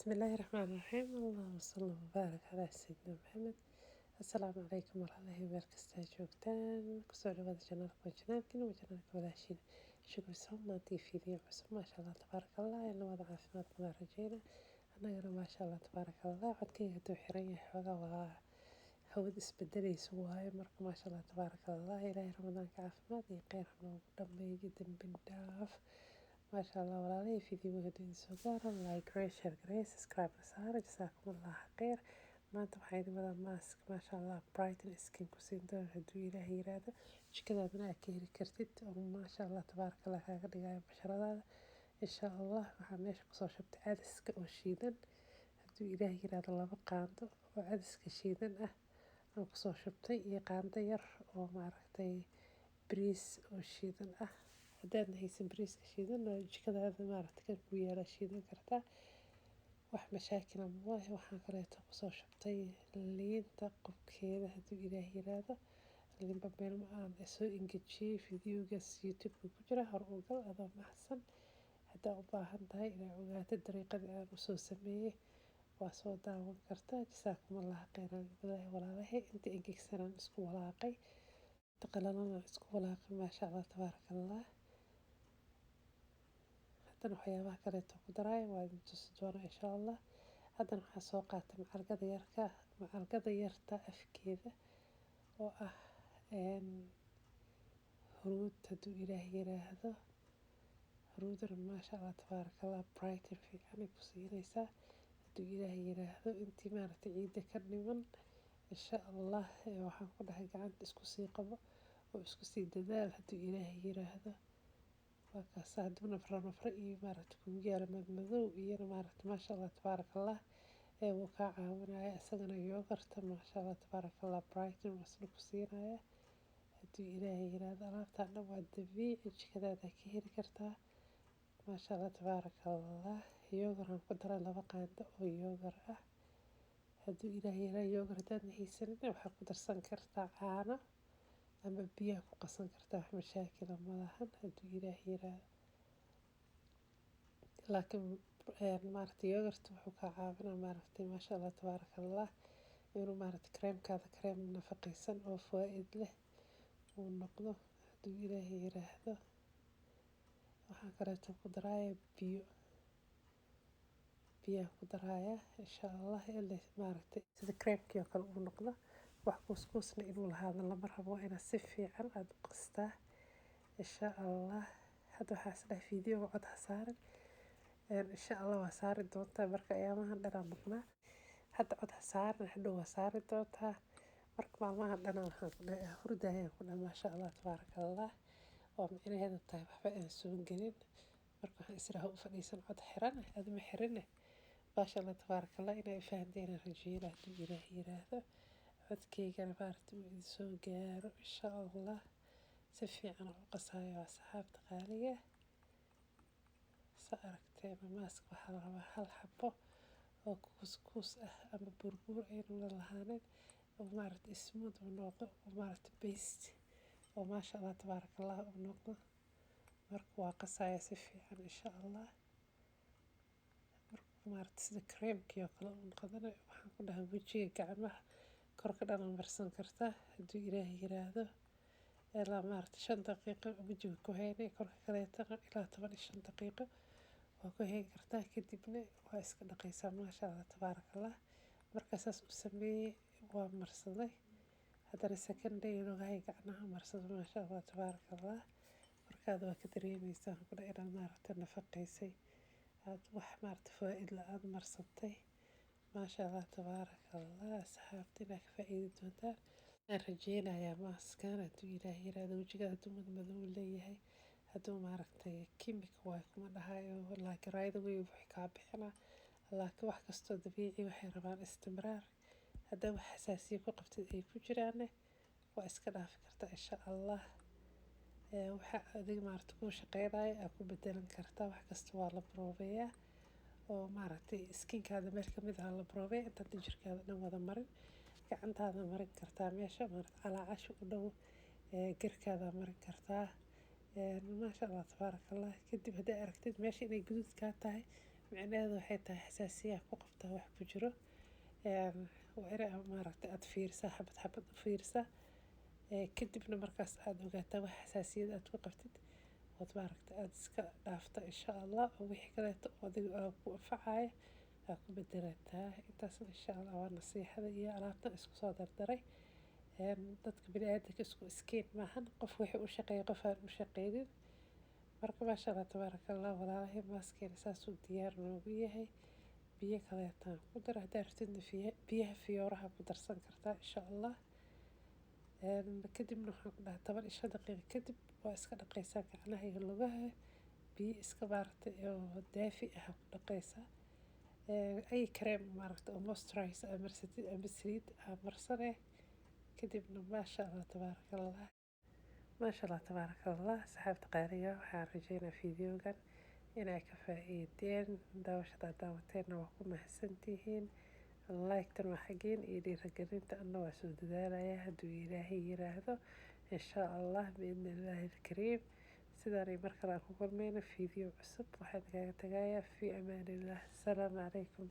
Bismillaahi Raxmaani Raxiim. Allahuma salli mubaarak calaa sayidina Maxamed. Assalaamu calaykum walaalahay, meel kasta joogtaan, kusoo dhawaada channelka. Waa channelkiina, waa channelka walaashiina Shukri Soo. Maanta iyo video cusub. Maasha Allah, tabaaraka Allah, in wada caafimaad qabaa rajeyna annagana. Maasha Allah, tabaaraka Allah. Codkayga hadduu xiran yahay xoogaa, waa hawada isbedelaysa waaye. Marka maasha Allah, tabaaraka Allah, Ilaahay Ramadaanka caafimaad iyo kheyr ha noogu dhameeyo, dembi dhaaf. Maasha Allah walaalahey, video hadduu idin soo gaaro, like garee, share garee, subscribe na saara. Jasaakum Allah kheyr. Maanta waxaa idin wadaa mask, maasha Allah, brighten skin ku siin doona hadduu Ilaahay yiraahdo, jikadaadana aad ka heli kartid oo maasha Allah, tabaaraka Allah, kaaga dhigayo basharadaada insha Allah. Waxaa meesha kusoo shubtay cadaska oo shiidan hadduu Ilaahay yiraahdo, 2 qaando oo cadaska shiidan ah aan kusoo shubtay iyo qaando yar oo maaragtay bariis oo shiidan ah. Haddaadna haysan bariiska shiidan, jikadaada maaragtay kan ku yaala shiidan kartaa, wax mashaakila maaha. Waxaan kaleeto kusoo shubtay liinta qubkeeda hadduu Ilaah yiraahdo. Liinba meel ma aan soo engejiyey, videogaas YouTube-ka ku jira, hor u gal adoo mahadsan. Haddaa u baahan tahay inaad ogaato dariiqadii aan usoo sameeyey, waa soo daawan kartaa. Jasaakum Allah kheyran walaalahay. Inta engegsanaan isku walaaqay, inta qalalanaan isku walaaqay. Maasha Allah, tabaaraka Allah. Haddana waxyaabaha kaleeto ku daraaya waa idin tusi doonaa insha Allah. Haddana waxaa soo qaatay macalgada yarka, macalgada yarta afkeeda oo ah huruud hadduu Ilaah yiraahdo. Huruudana maasha Allah, tabaaraka Allah, brighten fiican ay ku siinaysaa hadduu Ilaah yiraahdo. Intii maaragtay ciidda ka dhiman insha Allah, waxaan ku dhahay gacanta isku sii qabo oo isku sii dadaal hadduu Ilaah yiraahdo. Waa kaasa. Hadduu nafra nafra iyo maaragta kugu yaalo, madmadow iyana maaragta, maasha Allah, tabaaraka Allah, ee wuu kaa caawinaya isagana. Yogurta, maasha Allah, tabaaraka Allah, brighten wasna ku siinaya hadduu Ilaahay yiraahdo. Alaabtaan dhan waa dabiici, jikadaada ka heli kartaa. Maasha Allah, tabaaraka Allah. Yogurt aan ku daray, 2 qaando oo yogurt ah hadduu Ilaahay yiraahdo. Yogurt haddaadna haysanin, waxaa ku darsan kartaa caano ama biyaha ku qasan kartaa, wax mashaakila ma lahan hadduu Ilaahay yiraahdo. Laakiin maaragtay yogurt wuxuu kaa caawinaa maaragtay, maasha Allah, tabaaraka Allah, inuu maaragtay kareemkaada kareem nafaqaysan oo faa-iid leh uu noqdo hadduu Ilaahay yiraahdo. Waxaan kaleeto ku daraaya biyo, biyaan ku daraaya insha Allah, ilaa maaragtay sida kareemkii oo kale uu noqdo. Wax kuuskuusna inuu lahaado lama rabo, waa inaad si fiican aada u qastaa insha Allah. Hadda waxaa is dhahay videoga cod ha saarin. Insha Allah waa saari doontaa. Marka ayaamahan dhanaa maqnaa, hadda cod ha saarin, hadhow waa saari doontaa. Marka maalmahan dhanaa waxaan ku dhahay hurdayaan ku dhahay, maasha Allah, tabaaraka Allah, oo micnaheedu tahay waxba aan soo gelin. Marka waxaan israha u fadhiisan cod xiran, adima xirine. Maasha Allah, tabaaraka Allah, inay fahanteen rajeynaa hadduu Ilaah yiraahdo, codkeygana maaragta uu idin soo gaaro insha Allah. Si fiican u qasayo asxaabta qaaliga. Sa aragtee, mask waxaa la rabaa hal xabo oo kuus kuus ah ama buurbuur aynu la lahaanin, oo maaragta smooth uu noqdo, oo maaragta paste oo maasha Allah, tabaaraka Allah uu noqdo. Marka waa qasaya si fiican insha Allah. Marka maaragta sida creamkii oo kale uu noqdana, waxaan ku dhahay wejiga, gacmaha, korka dhan marsan kartaa hadduu Ilaahay yiraahdo. Ilaa maaragta 5 daqiiqo wejiga ku haynay, korka kaleetana ilaa 15 daqiiqo waa ku hayn kartaa, kadibna waa iska dhaqaysaa. Maasha Allah, tabaaraka Allah. Marka saas u sameeyey, waa marsaday. Haddana second day lugahay, gacmaha marsado. Maasha Allah, tabaaraka Allah. Markaad waa ka dareemeysaa ku dhahay inaad maaragta nafaqeysay, aad wax maaragta faa-iid la aad marsatay. Maasha Allah, tabaaraka Allah. Asxaabta, inaad ka faa-iidi doontaan aan rajeynayaa maaskan hadduu Ilaahay yiraahdo. Wejiga hadduu madmadow leeyahay, hadduu maaragtay kimika waay kuma dhahayo, laakiin right away wixii kaa bixinaa. Laakiin wax kastoo dabiici waxay rabaan istimraar. Haddaa wax xasaasiya ku qabtid ay ku jiraanne, waa iska dhaafi kartaa insha Allah. Waxa adiga maaragta kuu shaqeynaya aa ku bedelan kartaa. Wax kasta waa la broobeeyaa oo maaragtay skinkaada meel kamid ah la broobeeya intaad jirkaada dhan wada marin. Gacantaada marin kartaa, meesha maaragta calaacasha u dhow, garkaada marin kartaa. Maasha Allah, tabaaraka Allah. Kadib haddaa aragtid meesha inay guduud kaa tahay. Micnaheedu waxay tahay xasaasiyaa ku qabtaa wax ku jiro. Waa inaa maaragtay aada fiirisaa, xabad xabad u fiirisaa, kadibna markaas aada ogaataa wax xasaasiyad aad ku qabtid, ood maaragtay aada iska dhaafta, insha Allah, oo wixii kaleeto oo adiga ku anfacaya aa ku bedelataa. Intaasna, insha Allah, waa nasiixada iyo alaabtan isku soo dardaray. Dadka biniaadanka isku skin maahan, qof wixii u shaqeeya qof aan u shaqeynin. Marka maasha Allah, tabaaraka Allah, walaalahay, maaskeena saasuu diyaar noogu yahay. Biyo kaleetaan ku dar, haddaa rabtidna biyaha fiyooraha ku darsan kartaa, insha Allah. Kadibna waxaan ku dhahay 15 daqiiqo kadib waa iska dhaqaysaa gacnaha iyo lugaha, biyo iska maaragtay oo daafi ah ku dhaqaysaa. Ay kareem maaragtay oo moisturize aa marsatid ama saliid aa marsane. Kadibna maasha Allah, tabaaraka Allah, maasha Allah, tabaaraka Allah. Saxaabta qaaliga, waxaan rajeynaa fiidiyogan inay ka faa'iideen. Daawashada daawateenna waa ku mahadsantihiin. Like-tan waa xaggeen iyo dhiirigelinta, anna waa soo dadaalaya hadduu Ilaahay yiraahdo, insha Allah, biidni Illaahi alkariim. Sidaanay mar kale aan ku kulmayno fiideo cusub, waxaan kaaga tagayaa fi amaanillah. Asalaamu calaykum.